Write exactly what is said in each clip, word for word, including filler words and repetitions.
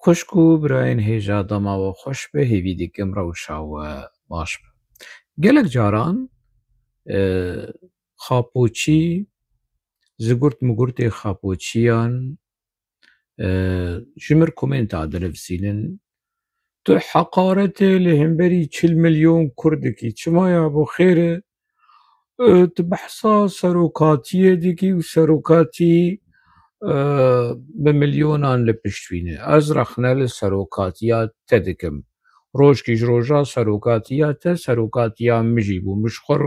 Xwişk û birayên hêja, dema we xweş be, hêvî dikim rewşa we baş be. Gelek caran, e, xapoçî, zigurt migurtê xapoçiyan, e, ji mir komenta dinivîsînin. Tu heqaretê li hemberî çil milyon Kurd dikî. Çima ya bo xêr e? E, tu behsa serokatiyê dikî û serokatî, e, bi milyonan li pişt wî ne. Ez rexne li serokatiya te dikim. Rojkî ji roja serokatiya te, serokatiya min jî bû. Min ji xwe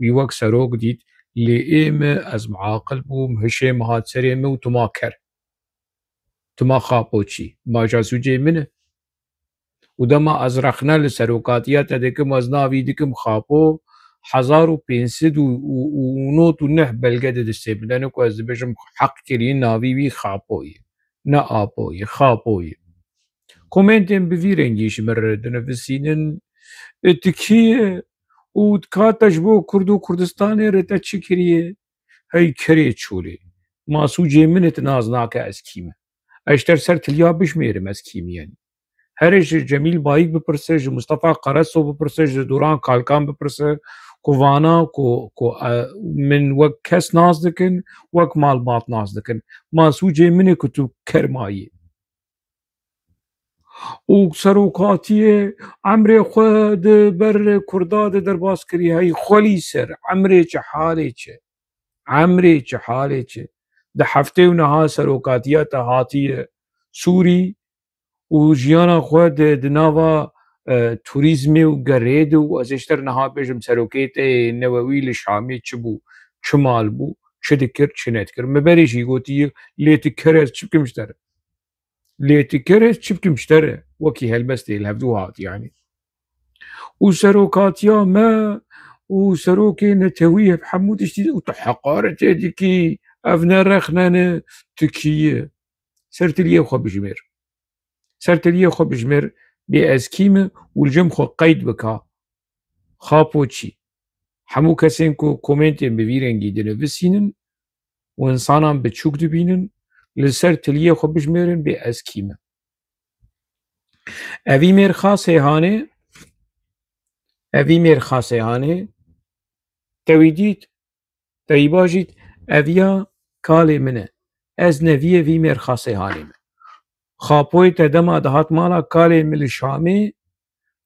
wî wek serok dît, lê ê min, ez miaqil bûm, hişê min hat serê min û tu ma ker. Tu ma xapoçî. Ma ja sûcê min e. Û dema ez rexne li serokatiya te dikim, ez navî dikim Xapo, hezar û pênc sed û, û, û nod û neh belge di destê min de ne ku ez dibêjim heq kirî, navî wî Xapo ye. Ne Apo ye, Xapo ye. Komentên bi vî rengî ji min re dinivîsînin, e, tu kî ye û ka te ji bo Kurd û Kurdistanê re te çi kiriye? Hey kerê çolê. Ma sûcê min e, tu nas nake ez kî me. Ez ji te ser tiliya bijmêrim ez kî me yanî. Herê ji Cemîl Bayik bipirse, ji Mustafa Karaso bipirse, ji Duran Kalkan bipirse, ku vana ku, ku, e, min wek kes nas dikin, wek malbat nas dikin. Ma sûcê min e ku tu ker mayî. Û serokatiyê emrê xwe di ber Kurda de derbas kirî, hey xwelî ser, emrê çi halê çi? Emrê çi halê çi? Di heftê û neha serokatiya te hatiye Sûrî û jiyana xwe di, di nava, e, turîzmê û gerê de û ez ê ji te re niha bêjim serokê te yê newewî li Şamê çi bû, çi mal bû, çi dikir, çi nedikir. Min berê jî gotiye, lê tu ker ez çi bikim ji te re? Lê tu ker ez çi bikim ji te re? Wekî helbestê li hevdû hat yanî. Û serokatiya me û serokê netewî ev hemû tiştî û tu heqaretê dikî, ev ne rexne ne, tu kî yî? Ser tiliyê xwe bijmêr. Ser tiliyê xwe bijmêr, bê ez kî me û li cem xwe qeyd bika. Xapoçî. Hemû kesên ku komentên bi vî rengî dinivîsînin û insanan biçûk dibînin, li ser tiliyê xwe bijmêrin bê ez kî me. Evî mêr xasê hanê, evî mêr xasê hanê, te wî dît, te wî bajît, ev ya kalê min e. Ez neviyê vî mêr xasê hanê me. Xapoyê te dema dihat mala kalê min li Şamê,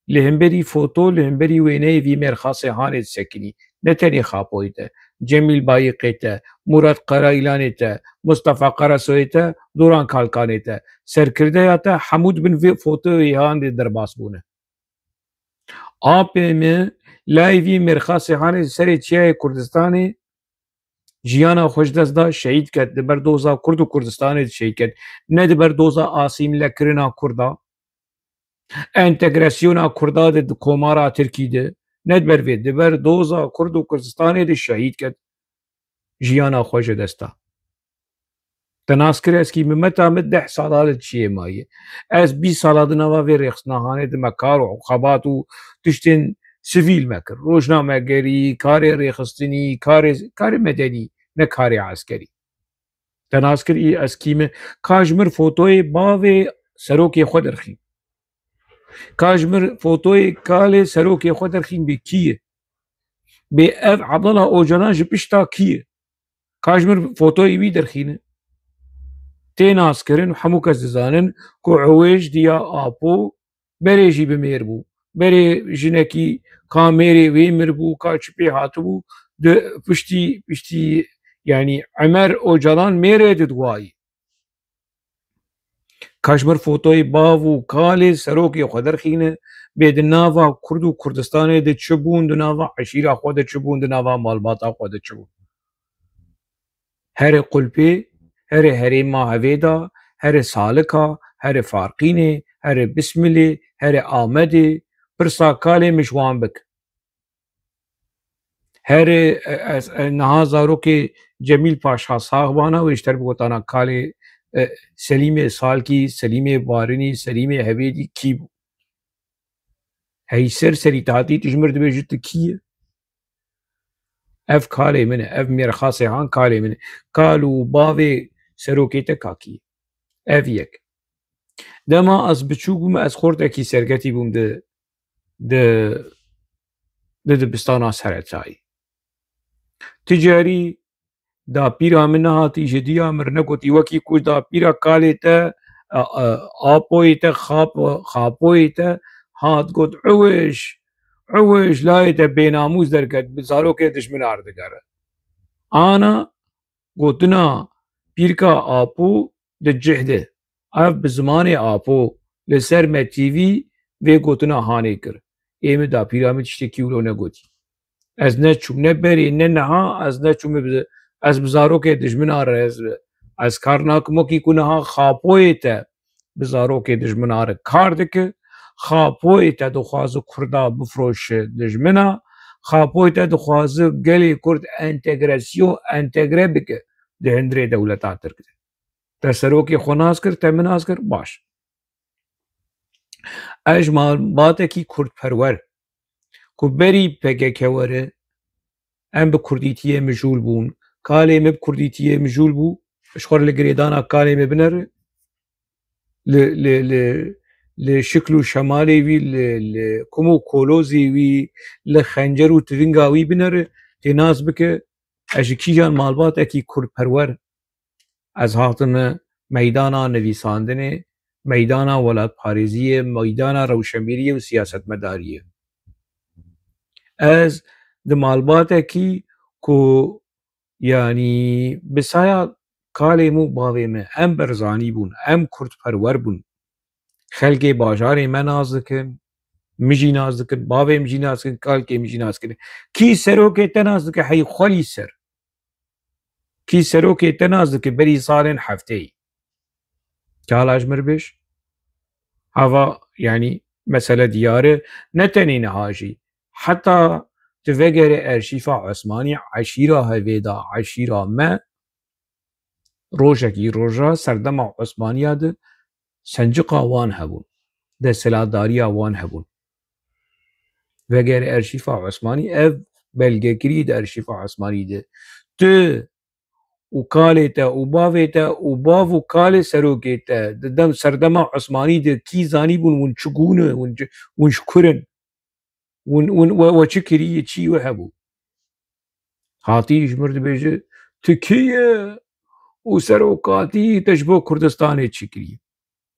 li hemberî foto, li hemberî wêneyê vî mêrxasê hanê disekinî. Ne tenê Xapoyê te, Cemîl Bayîqê te, Murat Qaraîlanê te, Mustafa Qarasoyê te, Duran Kalkanê te, serkirdeya te hemû di bin vê fotoyê han de derbas bûne. Apê min layê vî mêrxasê hanê di serê Çiyayê Kurdistanê jiyana xwe ji dest da, şehîd ket, di ber doza Kurd û Kurdistanê de şehîd ket. Ne di ber doza asîmlekirina Kurda, entegrasyona Kurda de di komara Tirkî de, ne di ber vê, di ber doza Kurd û Kurdistanê de şehîd ket, jiyana xwe ji dest da. Te nas kir ez kî me, meta min deh sala li çiyê maye. Ez bîst sala di nava vê rêxistina hanê de me kar û xebat û tiştên sivîl me kir. Rojnamegerî, karê rêxistinî, karê, karê medenî, ne karê eskerî. Te nas kir î ez kî me. Ka ji mir fotoyê bavê serokê xwe derxîn. Ka ji mir fotoyê kalê serokê xwe derxîn bê kî ye? Bê ev Abdullah Ocalan ji pişta kî ye? Ka ji mir fotoyê wî derxîne. Tê naskirin û hemû kes dizanin ku Ewêj diya Apo berê jî bi mêr bû. Berê jinekî ka mêrê wê mir bû, ka çi pê hatibû, di piştî, piştî, yanî Emer Ocalan mêrê didiwayî. Ka ji mir fotoyê bav û kalê serokê xwe derxîne, bê di nava Kurd û Kurdistanê de çi bûn, di nava eşîra xwe de çi bûn, di nava malbata xwe de çi bûn. Herê Qulpê, herê herêma Hevêda, herê Salika, herê Farqînê, herê Bismilê, herê Amedê, pirsa kalê min ji wan bik. Herê, e, ez, e, niha zarokê Cemîl Paşa Saxbana wê ji te re bigotana kalê, e, Selîmê Salkî, Selîmê Barinî, Selîmê Hevêdî kî bû? Hey ser serî te hatî tu ji mir dibêjî tu kî ye? Ev kalê min e, ev mêrxasê han kalê min e. Kal û bavê serokê te ka kî ye? Ev yek. Dema ez biçûk bûm, ez xortekî serketî bûm di, di, di dibistana seretayî. Ti carî dapîra min nehatî ji diya mir negotî, wekî ku dapîra kalê te, e, e, apoyê te, xap-, xapoyê te hat got, "Iwiş, iwiş, layê te bênamûs derket, bi zarokê dijminar digere." Ana gotina pîrka apo di cih de. Ev bi zimanê apo li ser me T V vê gotina hanê kir. Ê min dapîra min tiştekî wilo negotî. Ez neçûm ne berê ne niha, ez neçûm bi, ez bi zarokê dijmina re ez, ez kar nakim wekî ku niha xapoyê te bi zarokê dijmina re kar dike. Xapoyê te dixwaze Kurda bifroşe dijmina. Xapoyê te dixwaze gelê Kurd entegrasyon, entegre bike di hundirê dewleta Tirk de. Te serokê xwe nas kir, te min nas kir, baş. Ez ji malbatekî kurdperwer ku berî P K K were, em bi kurdîtiyê mijûl bûn. Kalê me bi kurdîtiyê mijûl bû. Ji xwe re li girêdana kalê me binere. Li, li, li, li şikl û şemalê wî, li, li kum û kolozê wî, li xencer û tivinga wî binere. Tê nas bike, ez ji kîjan malbatekî kurdperwer ez hatime meydana nivîsandinê, meydana welatparêziyê, meydana rewşenbîriyê û siyasetmedariyê. Ez di malbatekî ku, yanî, bi saya kalê min û bavê min, em berzanî bûn, em kurdperwer bûn. Xelkê bajarê me nas dikin, min jî nas dikin, bavê min jî nas dikin, kalkê min jî nas dikin. Kî serokê te nas dike, hey xwelî ser? Kî serokê te nas dike berî salên hefteyî? Kala ji mir bêj. Hava, yanî, mesele diyar e. Ne tenê niha jî. Heta tu vegerê erşîfa Osmanî, eşîra hevêda, eşîra me, rojekî roja serdema Osmaniya de senciqa wan hebûn, desthilatdariya wan hebûn. Veger erşîfa Osmanî, ev belgekirî di erşîfa Osmanî de. Tu û kalê te û bavê te û bav û kalê serokê te di dem serdema Osmanî de kî zanîbûn hûn çi gûn in, hûn çi, hûn ji kur in? Hûn, hûn we, we çi kirî, çî we hebû? Hatî ji mir dibêje, tu kî ye û serokatî te ji bo Kurdistanê çi kirî?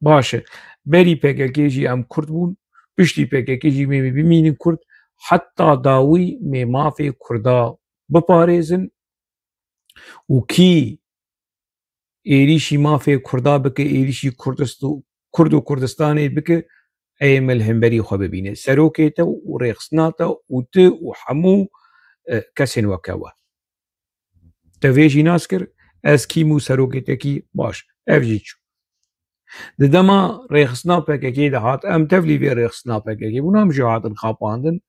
Baş e. Berî P K K jî em Kurd bûn, piştî P K K jî me bimînin Kurd, heta dawî me mafê Kurda biparêzin û kî êrîşî mafê Kurda bike, êrîşî Kurdist-, Kurd û Kurdistanê bike, ê me li hemberî xwe bibîne. Serokê te û rêxistina te û tu û hemû, e, kesên weke we. Te vê jî nas kir, ez kîm û serokê te kî baş. Ev jî çû. Di dema rêxistina P K K de hat, em tevlî vê rêxistina P K K bûn, em jî hatin xapandin.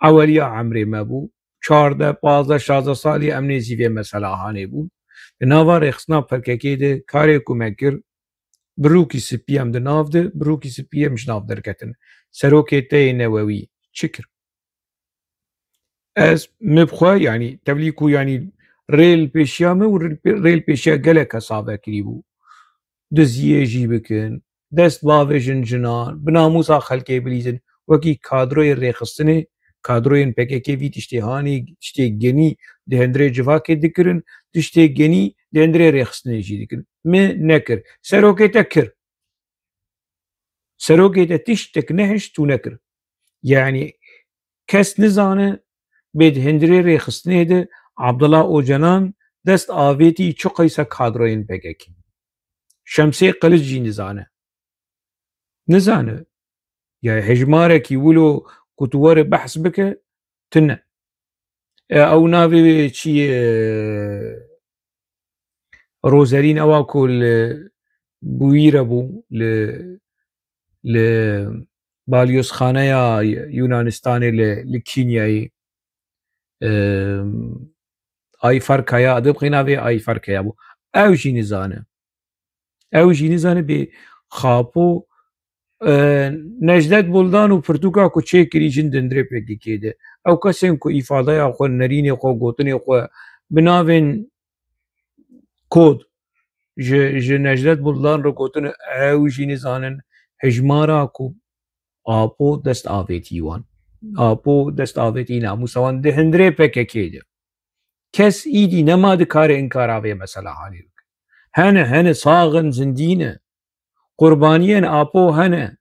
Eweliya emrê me bû. Çardeh, pazdeh, şazdeh salî em nêzî vê mesela hanê bûn. Di nava rêxistina P K K de karê ku me kir, birûkî spî em di nav de, birûkî spî em ji nav derketin. Serokê te yê newewî çi kir? Ez, min bi xwe, yanî, tevlî ku, yanî, rê li pêşiya min û rê li pê-, rê li pêşiya gelek kesa vekirî bû. Diziyê jî bikin, dest bavêjin jinan, bi namûsa xelkê bilîzin, wekî kadroyê rêxistinê, kadroyên P K K vî tiştê hanê, tiştê genî di hundirê civakê dikirin, tiştê genî di hundirê rêxistinê jî dikirin. Me nekir. Serokê te kir. Serokê te tiştek nehişt û nekir. Yanî kes nizane bê di hundirê rêxistinê de Abdullah Ocalan dest avêtî çi qeyse kadroyên P K K. Şemsê Qilic jî nizane. Nizane. Ya hejmarekî wilo ku tu were behs bike, tune. E, ew navê wê çi ye? Rozerîn, ewa ku li Bûyîre bû, li, li balyozxaneya Yunanistanê li, li Kînyayê. E, Ayfer Kaya, dibqî navê Ayfer Kaya bû. Ew jî nizane. Ew jî nizane bê xapo, e, Necdet Buldan û pirtûka ku çêkirî jin di hundirê P K K de. Ew kesên ku îfadeya xwe, nerînê xwe, gotinê xwe bi navên kod ji, ji Necdet Buldan re gotin, ew jî nizanin hejmara ku Apo dest avêtî wan. Apo dest avêtî namûsa wan di hundirê P K K de. Kes îdî nema dikarê inkara vê mesela hanê bike. Hene, hene, sax in, zindî ne. Qurbaniyên Apo hene.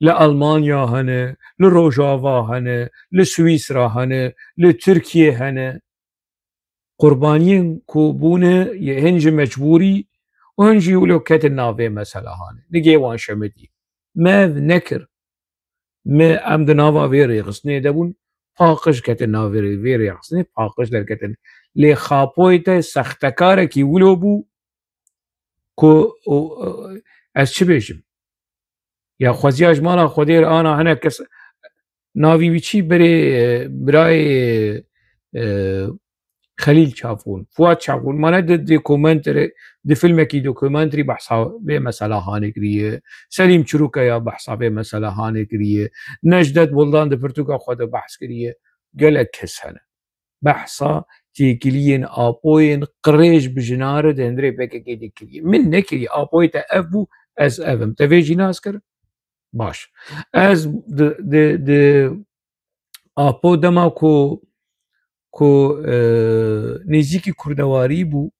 Li Almanya hene, li Rojava hene, li Swîsra hene, li Tirkiye hene. Qurbaniyên ku bûne yê hin ji mecbûrî û hin jî wilo ketin navê mesela hanê. Nigê wan şemitî. Me ev nekir. Me em di nava vê rêxistinê de bûn, paqij ketin navê vê rêxistinê, paqij derketin. Lê Xapoyê te sextekarekî wilo bû ku, û, ez çi bêjim? Ya xweziya ji mala Xwedê re ana hinek kes navî wî çi berê, e, birayê, e, Xelîl Çavûn, Fuat Çavûn, mane di, di komenterê, di filmekî dokumenterî behsa vê mesela hanê kiriye. Selîm Çirûkeya behsa vê mesela hanê kiriye. Necdet Buldan di pirtûka xwe de behs kiriye. Gelek kes hene. Behsa têkiliyên Apoyên qirêj bi jinare di hundirê P K K de kiriye. Min nekiriye. Apoyê te ev bû, ez ev im. Te vê jî nas kir? Baş. Ez di, di, di Apo dema ku, ku, e, nêzîkî kurdewarî bû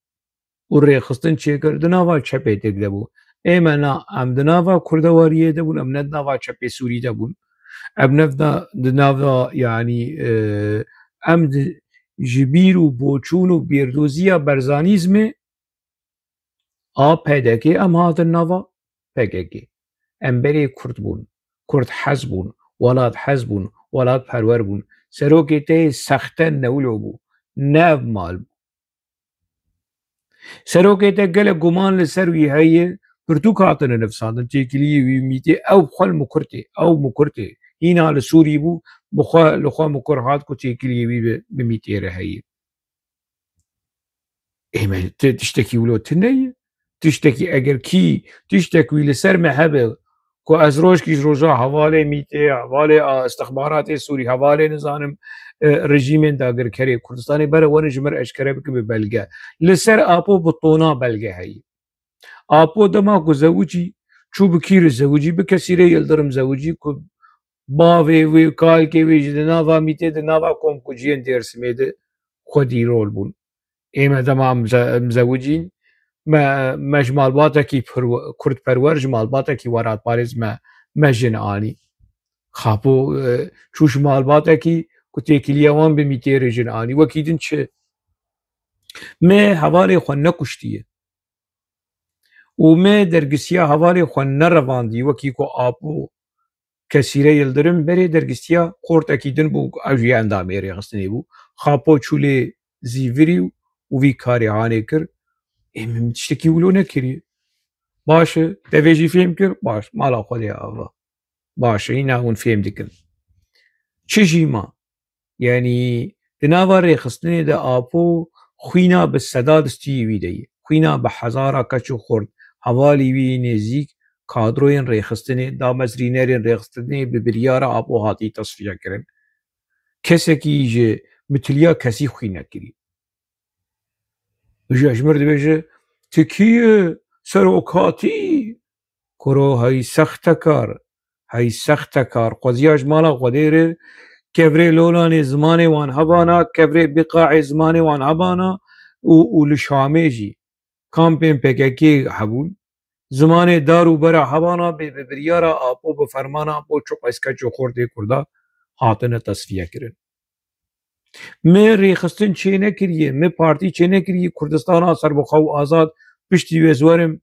û rêxistin çêkir, di nava çepê têk de bû. Ê me na, em di nava kurdewariyê de bûn, em ne di nava çepê Sûrî de bûn. Em ne di na-, di nava, yanî, e, em di, ji bîr û boçûn û bêrdoziya berzanîzmê a P D K em hatin nava P K K. Em berê Kurd bûn. Kurd hez bûn. Welat hez bûn. Welat perwer bûn. Serokê te yê sexte newlo bû. Nev mal bû. Serokê te gelek guman li ser wî heye, pirtûk hatine nivsandin, têkiliyê wî mîtê, ew xwe li Mikur tê, ew Mikur tê. Hîna li Sûrî bû, bi xwe, li xwe Mikur hat ku têkiliyê wî bi, bi mîtê re heye. Ê me ti-, tiştekî wilo tune ye. Tiştekî eger kî, tiştek wî li ser me hebe, ku ez rojkî ji roja hevalê mîtê, hevalê a istixbaratê Sûrî, hevalê nizanim, e, rejîmên dagirkerê Kurdistanê bere werin ji min re eşkere bikin bi belge. Li ser Apo bi tona belge heye. Apo dema ku zewicî, çû bi kî re zewicî, bi Kesîre Yildirim zewicî ku bavê wê, kalkê wê jî di nava mîtê, di nava komkuciyên Dêrsimê de xwedî rol bûn. Ê me dema em ze-, em zewicîn, me, me ji malbatekî perwe-, kurdperwer, ji malbatekî welatparêz me, me jin anî. Xapo, e, çû ji malbatekî ku têkiliya wan bi mîtê re jin anî. Wekî din çi? Me hevalê xwe nekuştiye. Û me dergisiya hevalê xwe nerevandî, wekî ku Apo Kesîre Yildirim berê dergistiya xortekî din bû, ew jî endamê rêxistinê bû. Xapo çû lê zîvirî û vî karê hanê kir. Ê min tiştekî wilo nekiriye. Baş e, te vê jî fêm kir, baş, mala Xwedê ava. Baş e, hîna hûn fêm dikin. Çi jî ma? Yanî di nava rêxistinê de Apo xwîna bi seda distiyê wî de ye. Xwîna bi hezara keç û xurt, hevalî wî nêzîk, kadroyên rêxistinê, damezrînerên rêxistinê bi biryara Apo hatî tesfiye kirin. Kesekî ji mitiliya kesî xwî nekirî. Ji ji mir dibêje, "Tu kî yî? Serokatî?" Kuro hey sextekar, hey sextekar, xweziya ji mala Xwedê re, kevrê Lolanê zimanê wan hebana, kevrê Biqaê zimanê wan hebana û, û li Şamê jî kampên P K K hebûn. Zimanê dar û bera hebana bê bi biryara Apo, bi fermana Apo çiqas keç û xortê Kurda hatine tesfiye kirin. Me rêxistin çê nekiriye, me partî çê nekiriye, Kurdistana serbixwe û azad piştî wê ziwerim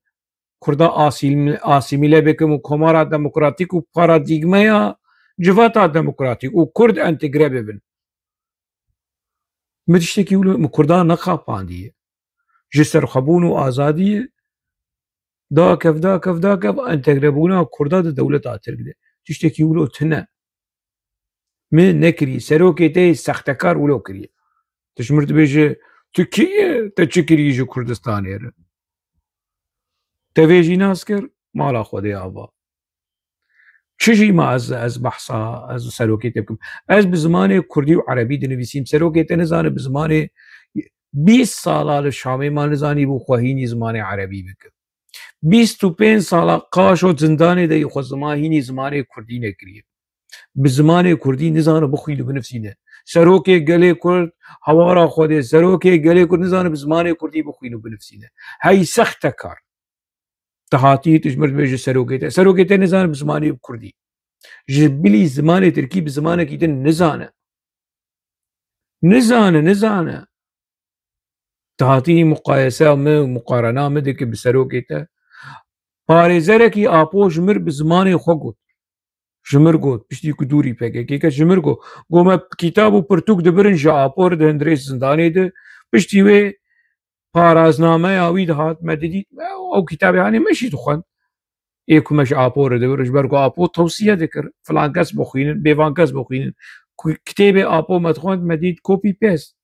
Kurda asîl-, asîmîle bikim û komara demokratîk û paradîgmeya civata demokratîk û Kurd entegre bibin. Min tiştekî wilo min Kurdan nexapandiye. Ji serxwebûn û azadiyê dakev, dakev, dakev entegrebûna Kurda di dewleta Tirk de. Tiştekî wilo tune. Me nekirî. Serokê te yê sextekar wilo kiriye. Tu ji mir dibêje, "Tu kî yî? Te çi kirî ji Kurdistanê re?" Te vê jî nas kir, mala Xwedê ava. Çi jî ma ez, ez behsa, ez serokê te bikim. Ez bi zimanê kurdî û erebî dinivîsîm. Serokê te nizane bi zimanê Bîst sala li Şamê ma nizanî bû xwe hînî zimanê erebî bike. Bîst û pênc sala qaşo zindanê de yî xwe zima-, hînî zimanê kurdî nekiriye. Bi zimanê kurdî nizane bixwîn û binivîsîne. Serokê gelê kurd, hawara Xwedê, serokê gelê kurd nizane bi zimanê kurdî bixwîn û binivîsîne. Hey sextekar. Tu hatî, tu ji mir dibêje serokê te. Serokê te nizane bi zimanê kurdî. Ji bilî zimanê tirkî bi zimanekî din nizane. Nizane, nizane. Tu hatî muqayese min, muqarena min dike bi serokê te. Parêzerekî Apo ji mir bi zimanê xwe got. Ji mir got, piştî ku dûrî P K K ke ji mir got. Got, me kitab û pirtûk dibirin ji Apo re di hundirê zindanê de. Piştî wê paraznameya wî dihat, me didît, ew, ew kitabê hanê me jî dixwend. Ê ku me ji Apo re dibir, ji ber ku Apo tewsiye dikir, filan kes bixwînin, bêvan kes bixwînin. Ku kitêbê Apo me dixwend, me dît copy paste.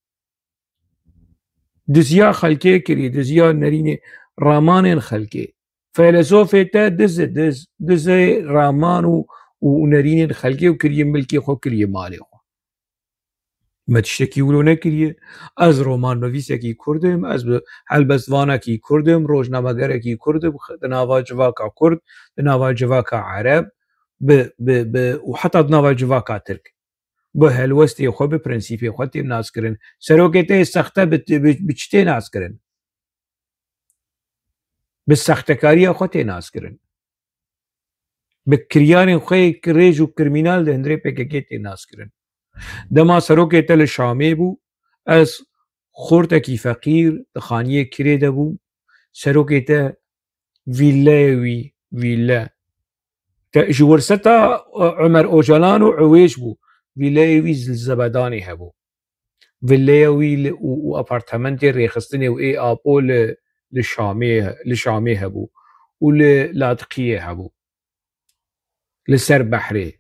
Diziya xelkê kirî, diziya nerînê, ramanên xelkê. Feylesofê te diz e, diz, dizê raman û, û nerînên xelkê û kiriye milkê xwe, kiriye malê xwe. Me tiştekî wilo nekiriye. Ez romannivîsekî kurd im, ez bi helbestvanekî kurd im, rojnamegerekî kurd im, di nava civaka kurd, di nava civaka ereb, bi, bi, bi, û heta di nava civaka tirk. Bi helwestê xwe, bi prensîpê xwe têm naskirin. Serokê te yê sexte bi, bi, bi çi tê naskirin? Bi sextekariya xwe tê naskirin. Bi kiryarên xwe yê kirêj û kirmînal di hundirê P K K tê naskirin. Dema serokê te li Şamê bû, ez xortekî feqîr di xaniyê kirê de bûm. Serokê te vîlleyê wî, vîlle. Te, ji wirseta, e, Omer Ocalan û Ewêj bû. Vîlleyê wî li Zebedanê hebû. Vîlleya wî li, û, û apartamentê rêxistinê û ê Apo li, li Şamê, li Şamê hebû. Û li Ladiqiyê hebû. Li ser behrê.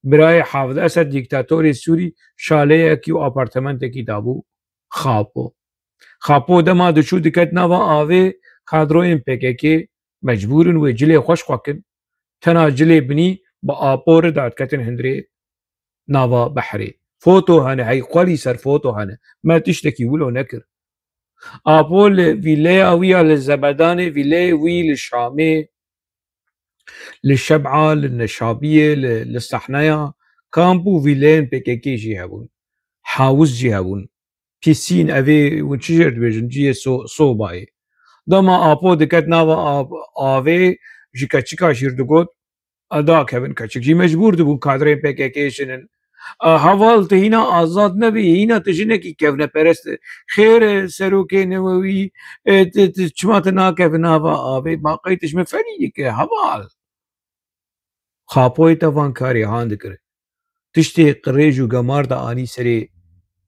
Birayê Hafid Esed, dîktatorê Sûrî, şaleyekî û apartamentekî dabû Xapo. Xapo dema diçû diket nava avê, kadroyên P K K mecbûr in wê cilê xweş xwe kin. Tena cilê binî bi Apo re dadiketin hundirê nava behrê. Foto hene, hey xwelî ser foto hene. Me tiştekî wilo nekir. Apo li vîleya wî ya li Zebedanê, vîleyê wî li Şamê, li Şeb'a, li Neşabiyê, li, li Sehneya, kamp û vîleyên P K K jî hebûn. Hawuz jî hebûn. Pîsîn, evê hûn çi jê dibêjin? Cihê so-, sobayê. Dema Apo diket nava av-, avê, ji keçika jî digot, a, dakevin, keçik jî mecbûr dibûn kadrên P K K jin in. A, heval, tu hîna azad nebî, hîna tu jinekî kevneperest î. Xêr e, serokê newewî, e, tu, tu, çima tu nakevî nava avê? Ma qey tu ji min ferî dike, heval? Xapoyê te van karê han dikir. Tiştê qirêj û gemar de anî serê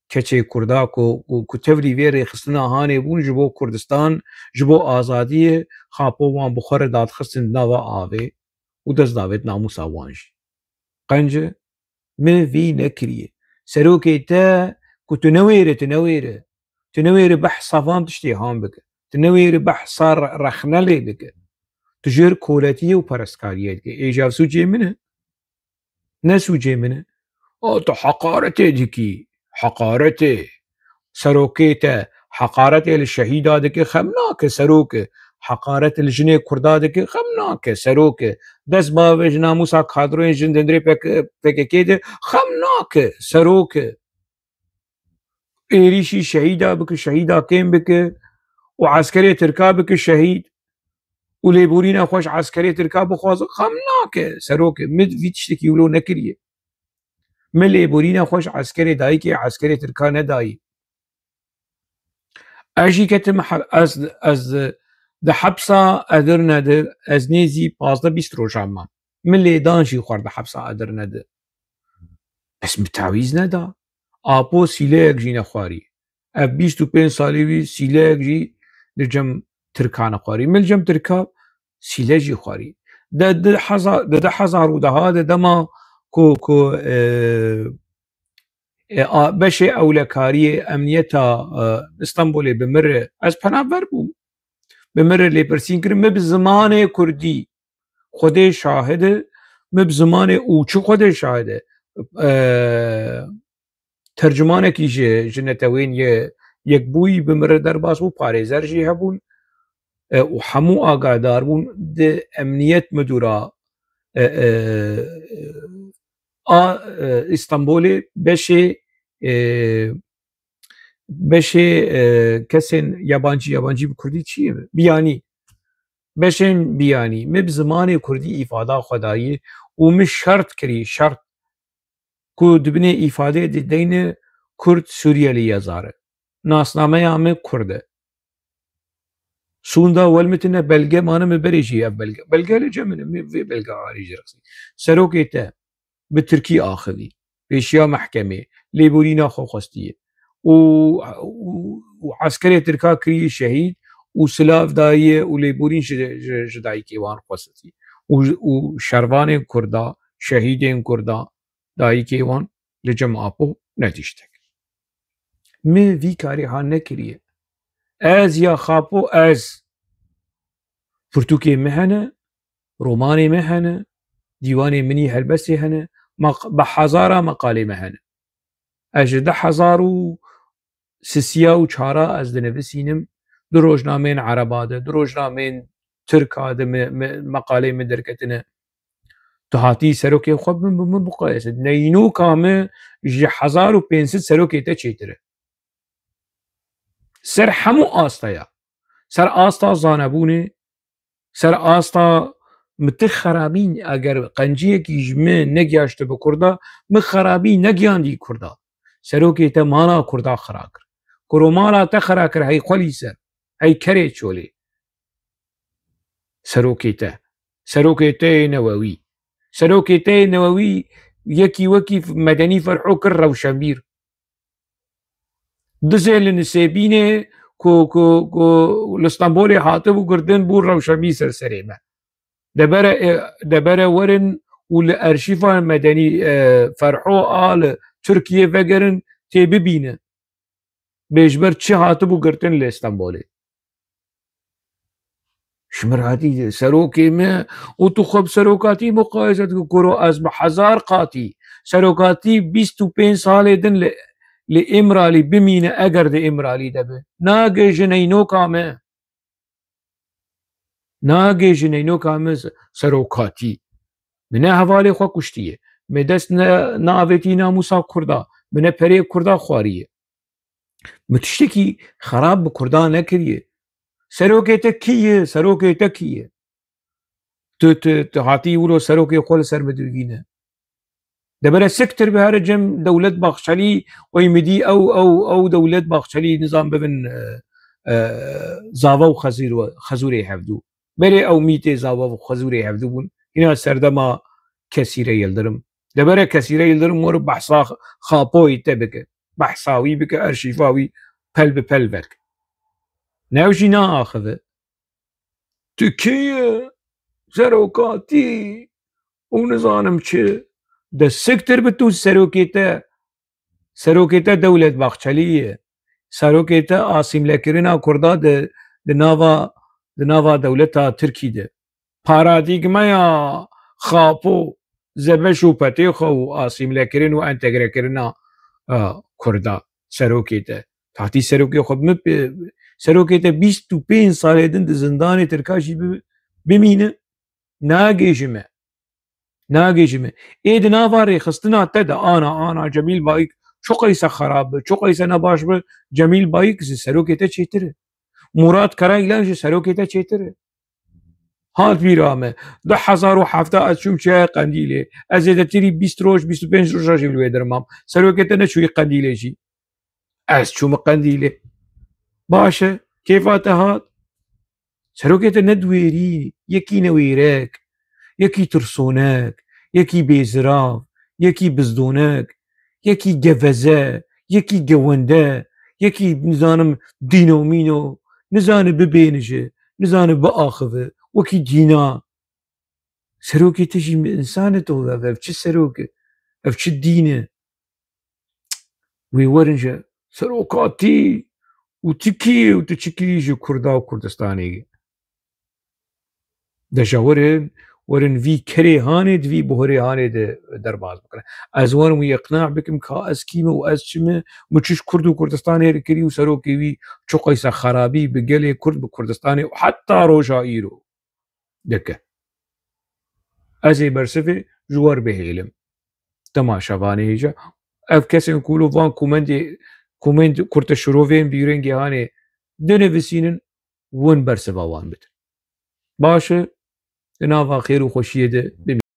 keçê Kurda ku, ku, ku tevlî vê rêxistina hanê bûn ji bo Kurdistan, ji bo azadiyê, Xapo wan bi xwe re dadixistin di nava avê û dest davêt namûsa wan jî. Qenc e, min vî nekiriye. Serokê te ku tu newêre, tu newêre. Tu newêre behsa van tiştê han bike. Tu newêre behsa re-, rexne lê bike. Tu jêr koletiyê û perestkariyê dike. Êja sûcê min e. Ne sûcê min e. O, tu heqaretê dikî. Heqaretê. Serokê te heqaretê li şehîda dike, xem nake, serok e. Heqaret li jinê Kurda dike, xem nake, serok e. Dest bavêje namûsa kadroyên jin di hundirê P K K de, xem nake, serok e. Êrîşî şehîda bike, şehîda kêm bike û eskerê Tirka bike şehîd û lêborîna xwe ji eskerê Tirka bixwaze, xem nake, serok e. Min vî tiştekî wilo nekiriye. Min lêborîna xwe ji eskerê dayikê, eskerê Tirka nedayî. Ez jî ketim he-, ez, ez di hepsa Edirne de, ez nêzî pazdeh bîst rojan mam. Min lêdan jî xwar di hepsa Edirne de. Ez min tawîz neda. Apo sîleyek jî nexwarî. Ev bîst û pênc salî wî sîleyek jî li cem Tirka nexwarî. Min li cem Tirka sîle jî xwarî. De, di heza-, di du hezar û deh de dema ku, ku, e, e, a, beşê ewlekariyê emniyeta, e, Stenbolê bi min re, ez penaber bûm. Bi min re lêpirsîn kirin, min bi zimanê kurdî, Xwedê şahid e, min bi zimanê û çi Xwedê şahid e, e, tercümanekî ji, ji netewên yê, Yekbûyî bi min re derbas bû, parêzer jî hebûn, e, û hemû agahdar bûn. Di emniyet midûra, e, e, a, e, Îstanbulê beşê, e, beşê, e, kesên yabancî, yabancî bi kurdî çi ye? Biyanî. Beşên biyanî. Me bi zimanê kurdî îfada xwe dayî û min şert kirî, şert ku dibinê îfadeyê de deyne kurd Suriyelî ye zare. Nasnameya me kurd e. Sûnda welmitine belge mane, me berê jî ev belge. Belge li cem min e, me vê belge arê jî rexsî. Serokê te bi tirkî axivî, pêşiya mehkemê, lêborîna xwe xwestiye. Û, û, û eskerê tirka kiriye şehîd û silav daye û lêborîn ji, ji, ji dayikê wan xwestiye. Û, û şervanên kurda, şehîdên kurda, dayikê wan li cem Apo netiştek. Mi vî karî ha nekiriye. Ez ya Xapo ez. Pirtûkê mi hene, romanê mi hene, dîwanê min î helbestê hene, maq-, bi hezara meqalê mi hene. Ez ji du hezar û sisiya û çara ez dinivîsînim, di rojnameyên Ereba de, di rojnameyên Tirka de mi, mi, meqaleyê min derketine. Tu hatî serokê xwe bi min, bi min biqayese. Neynoka mi ji hezar û pênc sed serokê te çêtir e. Ser hemû asta ya. Ser asta zanebûnê, ser asta mi ti xerabîn, eger qenciyekî ji min negiyaştibe kurda, mi xerabî negiyandî kurda. Serokê te mala kurda xira kir. Kuro mala te xira kir, hey xwelî ser, hey kerê çolê. Serokê te. Serokê te yê newewî. Serokê te yê newewî yekî wekî medenî Ferho kir rewşenbîr. Dizê li Nisêbînê ku, ku, ku li Stenbolê hatibû girtin bû rewşenbîr ser serê me. Debere, e, debere werin û li erşîfa medenî, e, Ferho a li Tirkiyê vegerin tê bibînin. Bê ji ber çi hatibû girtin li Stenbolê. Ji min hatî serokê me û tu xwe bi serokatî muqayese dikî, kuro ez bi hezar qatî serokatî bîst û pênc salê din li, li Îmralî bimîne, eger di Îmralî de bi. Nagê ji neynoka me. Nagê ji neynoka me se-, serokatî. Min ne hevalê xwe kuştiye. Me dest ne, neavêtî namûsa kurda. Min ne perê kurda xwariye. Mi tiştekî xerab bi kurda nekiriye. Serokê te kî ye? Serokê te kî ye? Tu, tu, tu hatî wilo serokê xwe li ser min divîne. Debere siktir bi here cem Dewlet Bahçelî, wey midî ew, ew, ew Dewlet Bahçelî nizam bibin, e, e, zava û xezîr we, xezûrê hevdû. Berê ew mîtê zava û xezûrê hevdû bûn. Hîna serdema Kesîre Yildirim. Debere Kesîre Yildirim were behsa Xapoyê te bike. Behsa wî bike, erşîfa wî pel bi pel verke. New jî naaxive. Tu kê ye? Serokatî û nizanim çi. De siktir bi tu serokê te. Serokê te Dewlet Bahçelî ye. Serokê te asîmlekirina Kurda di, di nava, di nava dewleta Tirkî de. Paradîgmeya Xapo, Zebeş û Petê xwe û asîmlekirin û entegrekirina, e, Kurda. Serokê te. Tatî serokê xwe bi, serokê te bîst û pênc salê din di zindanê Tirka jî bi, bimîne. Nagêjime. Nagêjime. Ê di nava rêxistina te de ana, ana Cemîl Bayik çi qeyse xerab bi, çi qeyse nebaş bi, Cemîl Bayik ji serokê te çêtir e. Murat Karayilan ji serokê te çêtir e. Hat bîra me. Du hezar û hevdeh ez çûm çiyayê Qendîlê. Ez zêdetirî bîst roj, bîst û pênc roja jî li wê der mam. Serokê te neçûyî Qendîlê jî. Ez çûme Qendîlê. Baş e. Kêfa te hat. Serokê te ne diwêrî, yekî newêrek, yekî tirsonek, yekî bêzirav, yekî bizdonek, yekî geveze, yekî gewende, yekî, nizanim, dîno mîno, nizane bibênije, nizane biaxive, wekî dîna. Serokê te jî însan e, to ev, ev çi serok e? Ev çi dîn e? Wê werin ji serokatî û tu kî û tu çi kirî ji Kurda û Kurdistanê? De ji werin werin vî kerê hanê di vî buhurê hanê de derbas bikin. Ez werim wî iqna bikim ka ez kî me û ez çi me, min çi ji Kurd û Kurdistanê re kirî û serokê wî çi qeysa xerabî bi gelê Kurd, bi Kurdistanê û heta roja îro dike. Ez ê bersivê ji we re bihêlim. Temaşevanê hêja. Ev kesên ku li van komendê, komend kurte şirovên bîrên gehanê dinivîsînin, win bersiva wan bidin. Baş e, di nava xêr û xweşiyê de bimînin.